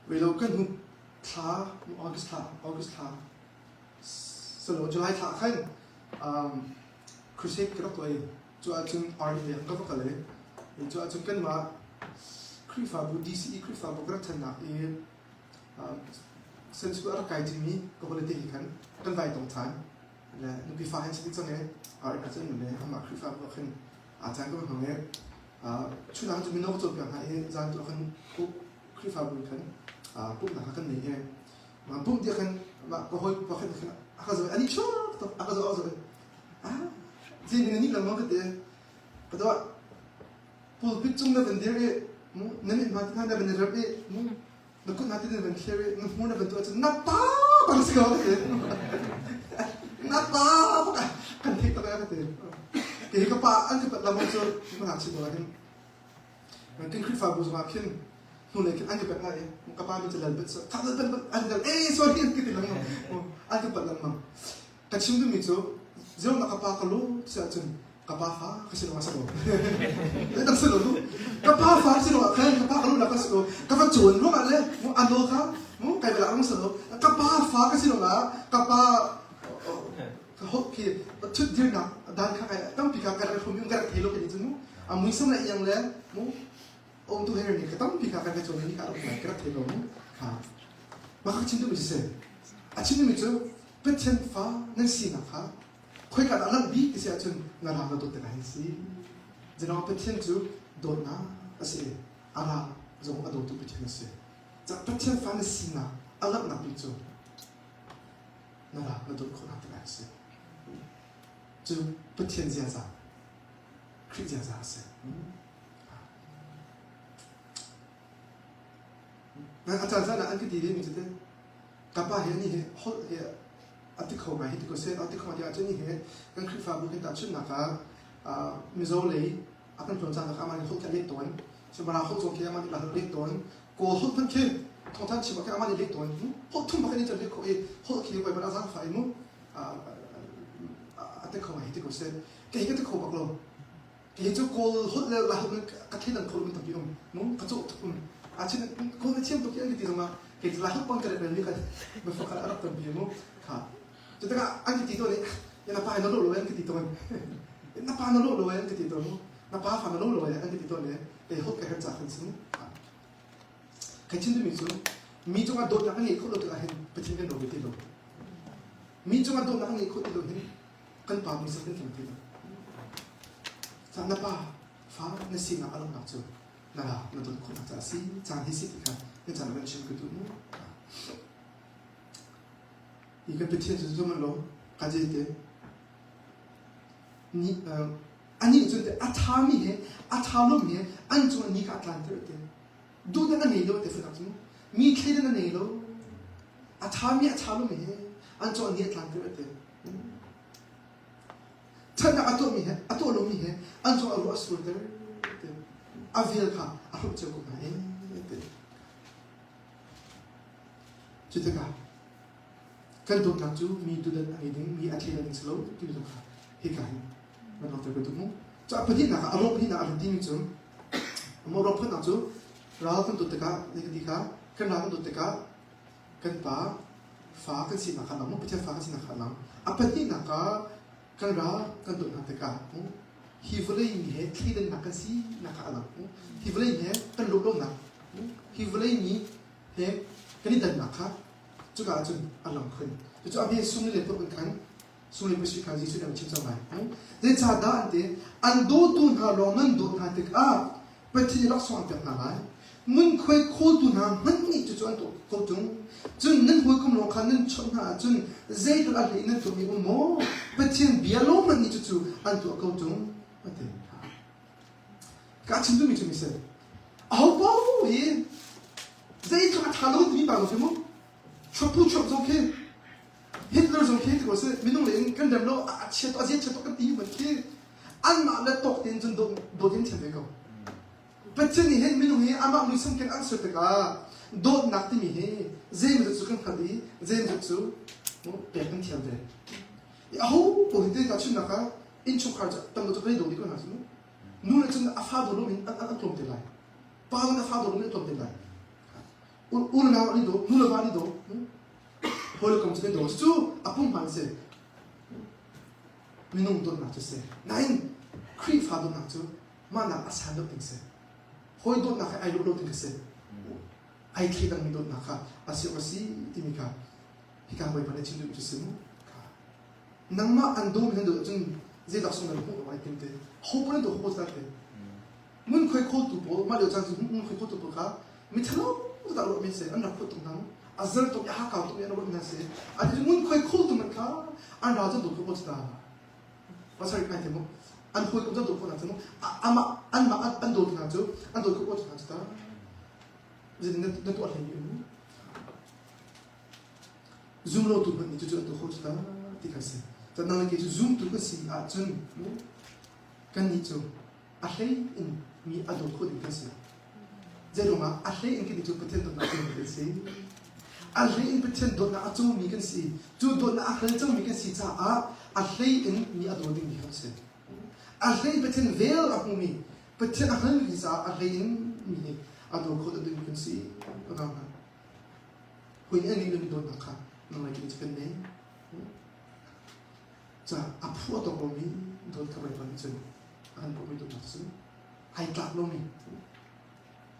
Relo kan hnu thla August thla August thla salo July thla khan um, crusade ka rak tuah i cu ahcun RE ka va kal i cu ahcun kanmah Khrihfabu DCE Khrihfabu ka rak ṭhannak i Sunday school a rak kai ṭimi ka hawile te he khan kan vai tong ṭhan. Le nupi fa he an cang i RE hna cu an um i amah Khrihfabu ah khan aa caan ka va hmang i chunang cu mino ka cawnpiak hna i zan tu ah khan Khrihfabu in khan pumhnak kha kan nei i pumh tiah khan mah ka hawi pakhat nih khan a ka zoh i a nih chuak tuk a ka zoh a zoh i ah zing in ni lengmang ka ti ka dawh pulpit cung na van dir i na mit hma ti na van i rep i na kut hna ti na van thlir i na hmur na van tuah cun na pa bak si ko ka ti na pa bak kan theih tak ka ti kei ka pa an ka pat lam cu mana chi ko hin kan Khrihfabu zongah khin hnulei khin an ka pek lai i ka pa mi cu lal bet kha lal bet an lal eh sorry ka ti lengmang an ka pat lengmang Ka chim duhmi cu zeirangah ka pa ka lu si ahcun ka pa fa ka si lo a si lo. Zeidang si lo Ka pa fa si lo ah khan ka pa ka lu la ka si lo. Ka va cawn ruangah le mu ano kha mu kai bel ah si lo. Ka pa fa ka si lo ah ka pa ka hot khi thut dirnak dan kha kai tampi ka ka rak hrum ka rak thei lo ka ni cu mu a muisam le iang le mu om tu her ni ka tampi ka ka cawn ni ka rak ka rak thei lo mu kha ma ka chim duhmi si a chim duhmi cu Pathian fa nan sinak kha khoika dah langh bik ti si ahcun na ral na dawt tikah hin si. Zeirang Pathian cu dawtnak a si i a ral zong a dawtu Pathian a si. Cah Pathian fa na sinak a langhnak bik cu na ral na dawt khawhnak tikah a si. Cu Pathian ziaza, Khrih ziaza a si. A caan caan ah an ka ti ve mi cu teh ka pa he ni he holh he a ti kho ngai hi ti ko seh a ti kho ti ahcun ni he kan Khrihfabu kan tahchunhnak ah Mizo lei a kan tlawn caan ah amah nih holh khi a leh tawn Mara holh zong khi amah nih a leh tawn Kawl holh hmanh khi thawngthan chim ah khin amah nih leh tawn holh thum bak in can leh khawh i holh khi voi a zaangfah i mu a ti kho ngai hi ti ko seh kei ka ti kho bak lo Kei cu Kawl holh le Lai holh ka thleidan kho lomi tampi um. Mu ka cawh tuk um. A chin Kawl na thiam tuk hi an ka ti zongah kei cu Lai holh pang ka rel mi kha biafak kha a rak tampi mu. Kha. Cu tikah an ka ti tawn i na pa na lo lo an ka ti tawn. Na pa na lo lo an ka ti tawn mu. Na pa fa na lo lo an ka ti tawn le kei holh ka herh ca khan sin. Kai chim duhmi cu mi cungah dawtnak a ngei kho lo tikah hin Pathian kan ro ve ti lo. Mi cungah dawtnak a ngei kho ti lo hin kan pa muisam kan thleng ti lo. Na pa fa na sinak a langhnak cu na la na dawt khawhnak caah a si. Caan hi si ti kha na caan van chim ka duh mu. Hi kan Pathian cu zum lo ka je te ni. Anih cun a ṭhami he a ṭha lomi he an cung ni kha a tlanter te. Duhnak a nei lo te fanak cu mi thleidan a nei lo. A ṭhami a ṭha lomi he an cung ni a tlanter te. Ṭhatnak a tuahmi he a tuah lomi he an cung a ruah a surter te. A vel kha a hruk cio ko hna ee te. Cu tikah kan dawtnak cu mi tudan a ngei ding, mi a thleidan ding si lo timi zong kha hika hin kan langhter ka duh mu. Cu a pahnihnak ah a ruang pahnihnak a rin timi cu a ruang pakhatnak cu ral kan dawt tikah zei ka ti kha kan ral kan dawt tikah kan pa fa kan sinak kha lang mu Pathian fa kan sinak kha lang. A pahnihnak ah kan ral kan dawt hna tikah hi vawlei mi he thleidannak kan si nak kha a lang. Hi vawlei he kan lawh lonak hi vawlei mi he kan i dannak kha cuka ah cun a lang khun. Cucu a hme sung le purh khan sung le pasui kha Jesuh nih a chim cang lai. Zeicahdah an ti an dawtu hna lawng nan dawt hna tikah Pathian nih laksawng an pek hna lai. Ngunkhuai khawltu hna hmanh nih cucu an tuah ko ṭung. Cun nan hawikom lawng kha nan chawnh hna ahcun zeitluk a hlei nan tuahmi um maw? Pathian bia lawng hmanh nih cucu an tuah ko ṭung. A ti. Ka chim duhmi cu mi si. Aho paoh hi zeitluk a ṭha lo timi pa zong khi mu chuappu chuap zong khi Hitler zong khi ti ko si minung le in kan rem lo a chiat a zia chiat kan ti man khi anmah le tawk tein cun dawt in thiam ve ko. Pathian nih hin minung hi amah muisam keng an ser tikah dawtnak timi hi zeimawzat cu kan hngalh i zeimawzat cu pek kan thiam ve. Aho paoh hi te tahchunhnak ah innchungkhar cu tam deuh cu kan i daw dih ko hna cu mu. Nu le cun a fa daw loin an an tlawm te lai. Pa zong a fa daw loin an tlawm te lai. U le nau an i daw, nu le va an i daw. Hawi le kom cu kan i daw. Cucu a punghman a si. Minung dawtnak cu a si. Nain Khrihfa dawtnak cu mahnak a san deuh ding si. Hawi dawtnak he ai lawh lo ding a si. Ai thleidangmi dawtnak kha a si awk a si timi kha hika Bawipa nih a chim duhmi cu si mu. Nangmah an dawmi nan dawt ahcun zeidah sung nan hmuh ai tim te. Ho paoh nan daw ho te. Ngunkhuai khawltu pawl mah lio caan cu ngunkhuai khawltu pawl kha mithalo dah ruah mi si an rak phut tuk hna. A zer tuk i a hakau tuk i an ruah hna si. A ti ngunkhuai khawltu man kha an ral cu daw ko ta. Pasal ngai te mu. An hawi ko daw ko na cu mu. Amah anmah an dawt hna cu an dawt ko hna cu ta. Zeitin na tuah hlei mi Zumlotu hmanh nih cucu an tuah kho cu ta ti kha a si. Cun nang le kei cu zumtu kan si ahcun kannih cu a hlei in mi a daw kho ding kan si. Zeiruangah a hlei in kannih cu Pathian dawtnak a cawmi kan si. A hlei in Pathian dawtnak a cawmi kan si. Cu dawtnak a hlei cangmi kan si caah a hlei in mi a daw dingmi kan si. A hlei Pathian vel a hmumi Pathian a hngalmi caah a hlei in mi hi a daw kho dingmi kan si. Hawi nih an ngeih lomi dawtnak kha nang le kei cu kan nei. Ca a phu a tawk lomi dawt kha Bawipa nih cun a kan pawhmi dawtnak cu ai tlak lomi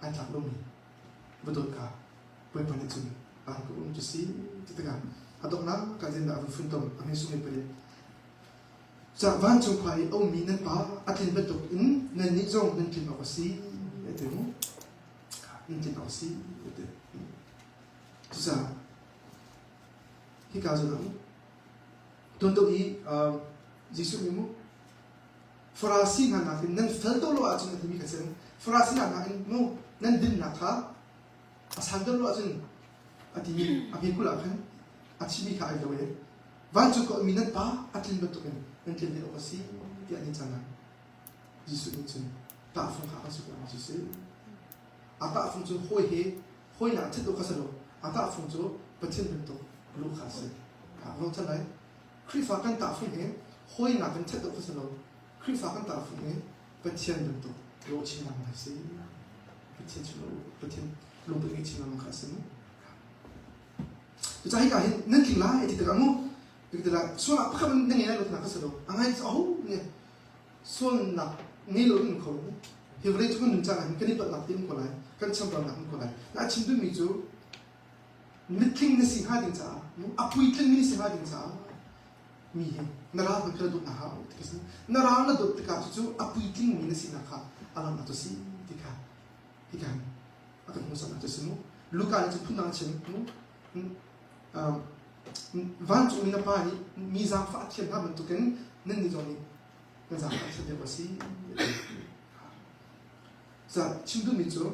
ai tlak lomi va dawt kha Bawipa nih cun a kan um cu si ti tikah a donghnak ka zindah a vun funtom a hme sung pali ca vancung khua i a ummi nan pa a tlin bantuk in nannih zong nan tlin awk a si a ti mu nan tlin awk a si a ti. Cucaah hika zawn ah tuan deuh i Jesuh nih mu Farasi hna nakin nan fel deuh lo ahcun a timi kha si. Farasi hna nakin mu nan dinnak kha a san deuh lo ahcun a timi a hmekul ah khan a chimi kha ai lo i vancung ka ummi nan pa a tlin bantukin nan tlin ve awk a si tiah an cang. Jesuh nih cun tahfung kha a si ko cu si. A tahfung cu hawi he hawi nak ṭhat kha si lo. A tahfung cu Pathian bantuk luh kha a si. Ka chan lai. Khrihfa kan tahfung he hawi nak in ṭhat kha si lo. Khrihfa kan tahfung he Pathian bantuk lawh chin lengmang a si. Pathian cu Pathian lungput ngei chin lengmang kha a si mu. Cucaah hika hin nan tling lai ti tikah mu. Tikah sual pakhat na ngei lai lo tinak kha si lo. A ngai cu aho nih sualnak ngei lo in kho hi vawlei cung nun cang ah hin kan i palhnak te um ko lai kan chambaunak um ko lai na chim duhmi cu mitling na si hnga ding caah a puitling mi na si hnga ding caah mi hi na ral hmanh kha na dawt na hau ti si na ral na dawt tikah cucu a puitling mi na sinak kha a langhnak cu si ti kha hi kan a kan hmuhsaknak cu si mu Luka nih cun phundang a chim mu vancung mi na pa nih mi zaangfah a thiam hna bantukin nannih zong nih. Na zaangfah ṭhat deuh a si. Ca chim duhmi cu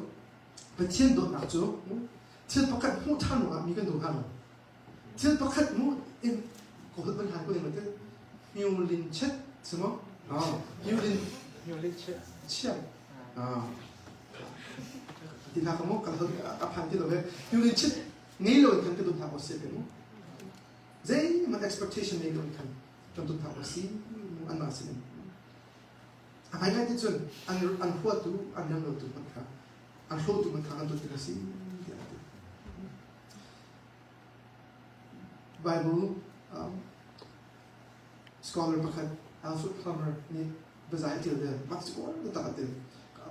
Pathian dawtnak cu thil pakhat hmuh ṭhan ruangah mi kan daw hna lo. Thil pakhat hmuh in ka holh ban hlan ko ding te Hmiu lin chet si maw? Hmiu lin
Hmiu lin chet.
Chiam. Ti hna ka mu ka holh a phan ti lo he. Hmiu lin chet ngei lo in khan ka dum hna ko se te mu. Zeihmanh expectation ngei lo in khan kan dum hna ko si mu an mah sin in. A ngaingai ti cun an an huatu an rem lo tu hmanh kha an hlotu hmanh kha kan dawt ding a si tiah a ti. Bible scholar pakhat Alfred Plummer nih biazai a ṭial ve. Mah cu uar taktak a ti.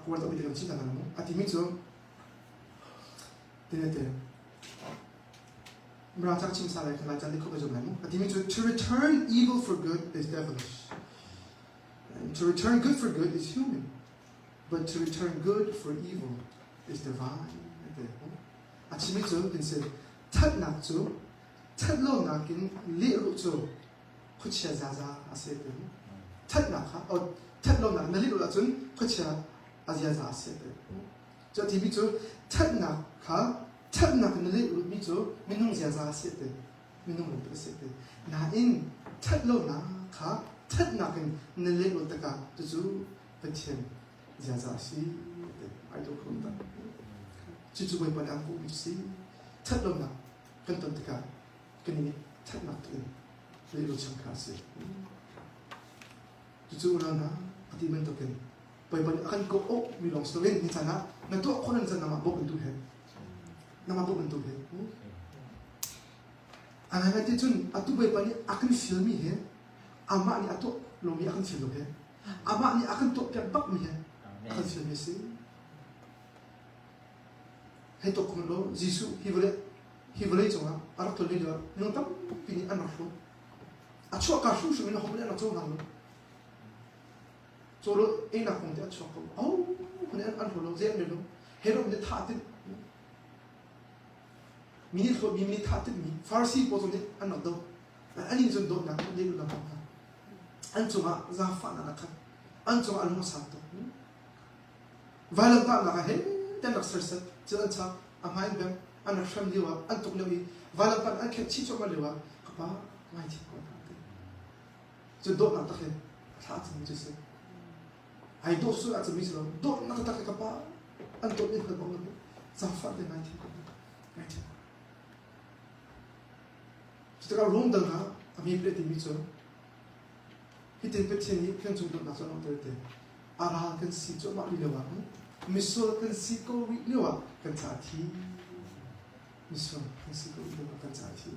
Uar takmi te kan chim hna mu. A timi cu tin a ti. Mirang ca chim sa lai kan lai caan te kho ka zum lai mu. A timi cu to return evil for good is devilish. And to return good for good is human. But to return good for evil is divine. A chimmi cu tin si ṭhatnak cu ṭhatlonak in lehrulh cu khuachia zaza a si ti. Ṭhatnak kha ṭhatlonak na lehrulh ahcun khuachia a ziaza a si ti. Cu a timi cu ṭhatnak kha ṭhatnak in na lehrulhmi cu minung ziaza a si ti. Minung lungput a si ti. Nain ṭhatlonak kha ṭhatnak in na lehrulh tikah cucu Pathian ziaza a si ti ai dawh kho tak. Cucu Bawipa nih an kawhmi cu si. Ṭhatlonak kan ton tikah kan i ṭhatnak tu in lehrulcham kha a si. Cucu unau hna, a ti bantukin Bawipa nih a kan kawh awk mi lawng si loin ni caan ah na tuah khawh nan caan nangmah bawmh an duh he. Nangmah bawmh an duh he. A ngaingai ti cun atu Bawipa nih a kan fialmi he amah nih a tuah lomi a kan fial lo he amah nih a kan tuahpiak bakmi he a kan fialmi a si. Hei tuak khun law Jesuh hi vawlei hi vawlei cungah a rak tlun lio ah minung tampi nih an rak hrum. A chuahka hrimhrim in ahohmanh nih an rak cohlang lo. Caw einak kong te a chuak ko. Ahohmanh nih an hlaw lo, zei an rel lo. Herod nih thah a timh. Mi nih hlawtmi, mi nih thah a timhmi Farasi pawl zong nih an rak doh. An inn cun dawtnak lehrulhnak hna. An cungah zaangfahnak a khat. An cungah a lung a sau tuk. Vailamtahnak ah hin an rak sersiam, cun an chak, a hmai an bengh, an rak hrem lio ah, an tuk lio i vailamtah an khenh chih cuahmah lio ah ka pa ngaithiam ko hna ti. Cun dawtnak tak hin a thlah cangmi cu si. Ai dawh sual ah cangmi si lo, dawtnak tak hi ka pa an dawt in hngal bak lo zaangfah te ngaithiam ko hna, ngaithiam ko. Cutikah Rom dal ah a mi peh timi cu Hitin Pathian nih kan cung dawtnak cu a langhter te. A ral kan si cuahmah rih lioah misual kan si ko rih lioah kan ca a thi. Misual kan si ko rih lioah kan ca a thi.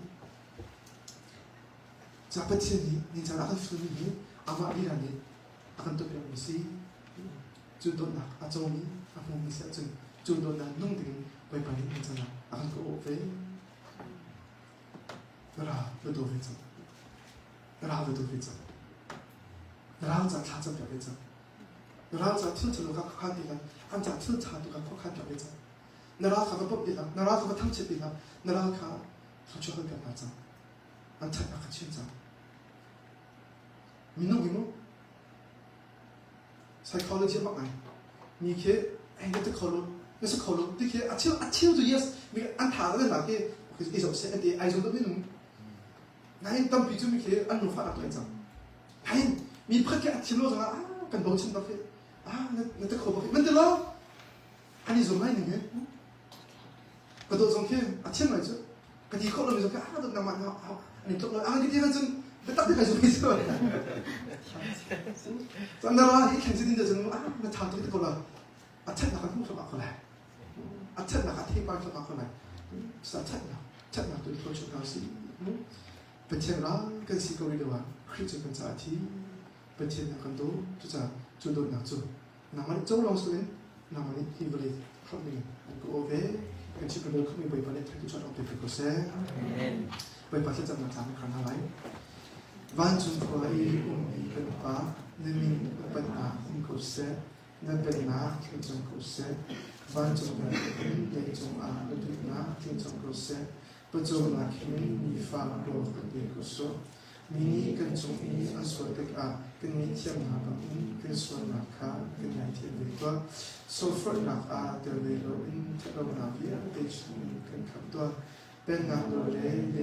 Ca Pathian nih ni caan a kan fialmi hi amah lila nih a kan tuahpiakmi si. Cu dawtnak a comi a hmumi si ahcun cu dawtnak nung dingin Bawipa nih ni caan ah a kan kawh ve. Ra va daw ve cang. Ral va tu ve cang. Ral ca thla cam piak ve cang. Ral ca thil ṭhalo kha khuakhan ti hlah. An ca thil ṭha tu kha khuakhan piak ve cang. Na ral kha va bawmh ti hlah. Na ral kha va thangchiat ti hlah. Na ral kha thluachuah hal piak hna cang. An ṭhatnak kha chim cang. Minung hi mu psychology bak ngai. Mi khi ei na ti kho lo, na si kho lo ti khi a cheu a cheu cu yes mi an tha da na khi i zoh seh an ti ai zum lo minung Nain tampi cu mi khi an lungfah nak tuah cang. Nain mi pakhat khi a thim lo zongah ah kan bochan bak hi ah na te kho bak hi man ti lo an i zum lai ning hi ka dawt zong khi a thiam lai cu ka ti khawh lomi zong khi ah dawt nangmah na an i tluk lo ah ka ti cun biatak te kai zum hi cu cun na ra hi thleng si din cun ah na tha tuk te ko la a thatnak kan hmuh thluahmah ko lai a thatnak a theipar thluahmah ko lai sa thatnak thatnak tu thluachuah hna si Pathian ral kan si ko rih lo ah Khrih cu kan caah thi Pathian a kan daw cucaah cu dawtnak cu nangmah nih co lawng si loin nangmah nih hi vawlei hrawmh ding an ka aw ve kan chim kan khomi Bawipa nih thluachuah rak pe ko seh Bawipa thlacamnak tlang kan hna lai Vancung khua i ummi kan Pa na min upatnak um ko seh Na pennak tling cang ko seh. Vancung in leicung ah na duhnak tling cang ko seh. Pawcawmnak hin nifa rawl kan pe ko sawh. Mi nih kan cung i an sual tikah kan ngaihthiam hna bangin kan sualnak kha kan ngaithiam ve tuah. Soiforhnak ah tel ve loin ṭhatlonak vialte chungin kan khamh tuah. Pennak nawl le.